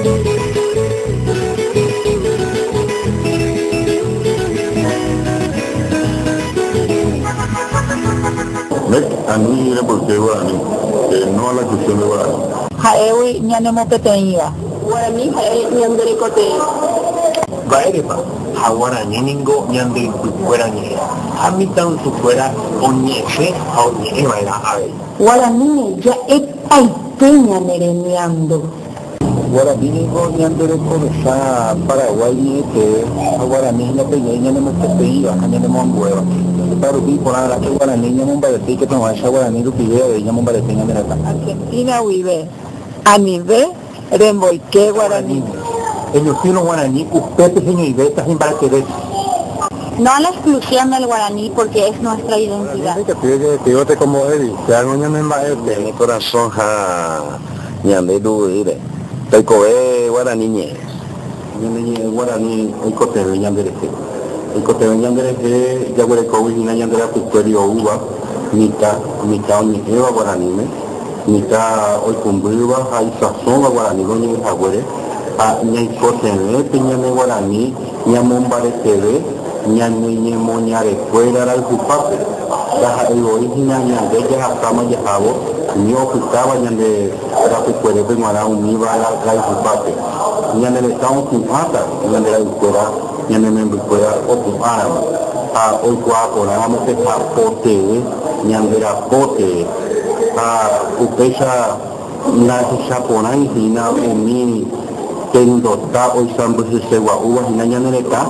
Nek ani remboyke guarani, no a la exclusión de guarani. Ha'égui ñanemopeteĩva. Guarani ha'e ñande rekotee. Mba'érepa? Ha guarani ningo ñande ypykuéra ñe'ẽ, ha mitãrusukuéra oñe'ẽse ha oñe'ẽva'erã avei. Guaraníme ja'epaite ñane remiandu. Guarani ningo ñande rekovesã Paraguái ñe'ẽtee ha guarani hína pe ñe'ẽ ñanemopeteĩva ha ñanemoambuéva. Heta rupi iporãrã pe guarani ñamombarete ikatuhag̃uáicha guarani rupive avei ñamombarete ñane retã. Argentina guive anive remboyke guaraníme. Eñotỹrõ guarani upépe heñoivéta ha imbaretevéta. No a la exclusión del guaraní porque es nuestra identidad. Ñane korasõ ha ñande ruguýre toikove guarani ñe'ẽ. Ñane ñe'ẽ guarani oikotevẽ ñande rehe. Oikotevẽ ñande rehe jaguerekógui hína ñande rapykuéri oúva mitã, mitã oñe'ẽva guaraníme, mitã oikũmbýva ha isãsõva guaraníme oñe'ẽ haguére ha ñaikotevẽ pe ñane guarani ñamombareteve ñane ñemoñarekuéra rayhupápe. Ndaha'éi voi hína ñande jahasáma jahávo umi opytáva ñande rapykuerépe g̃uarã umíva rayhupápe. Ñane retã opu'ãta ñande ra'ykuéra, ñane membykuéra opu'ãramo ha oikuaa porãramo pe hapo tee, ñande rapo tee. Ha upéicha ndahechaporãi hína umi tendota oisãmbyhysegua'úva hína ñane retã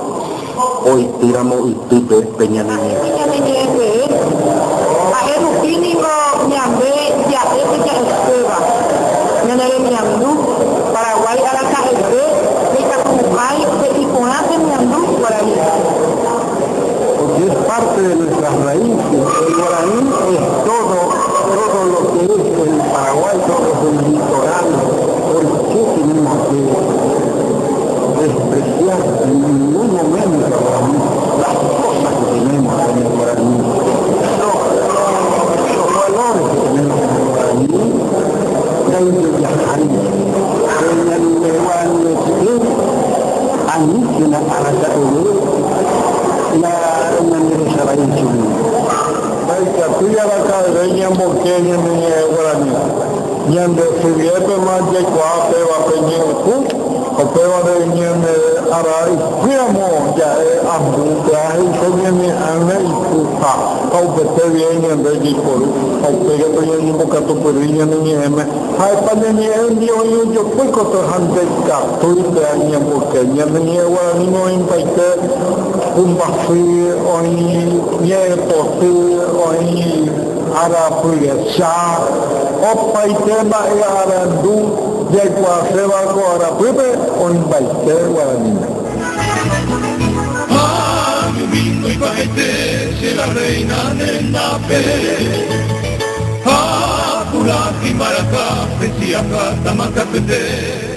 oitýramo ytýpe pe ñane ñe'ẽ. Ñane ñe'ẽ tee, ha'e rupi ningo ñande ja'e pe ja'eséva, ñane remiandu, Paraguái araka'eve ndaikatumo'ãi pe iporã temiandu guaraníme. Porque es parte de nuestras raíces, el guaraní es todo, todo lo que es el Paraguay, todo el litoral, ¿por qué tenemos que despreciar en ningún momento al guaraní? Las cosas que tenemos en el guaraní, los valores que tenemos en el guaraní, ndaijojahái. Pe ñande guaraniete aníkena araka'eve ñanderesarái chugui. Ndaikatúi araka'eve ñamboyke ñane ñe'ẽ guarani. Ñande syryépema jaikuaa péva pe ñe'ẽpu, upévare ñane ára ipýramo ja'e ambu upéva he'ise ñane ág̃a ipuha ha upete vie ñande jaiporu ha upéi katu ñañembokatupyry ñane ñe'ẽme. Ha'épa ñañe'ẽndi oĩ ojopy koty ha ndaikatúi péa ñamboyke. Ñane ñe'ẽ guaraníme oĩmbaite pumbasy, oĩ ñe'ẽpoty, oĩ arapyrecha, opaite mba'e arandu jaikuaaséva ko arapýpe oĩmbaite guaraníme. Ha ipahaite che la reina nendápe Ha purahéi mbaraka pe che aháta makapete.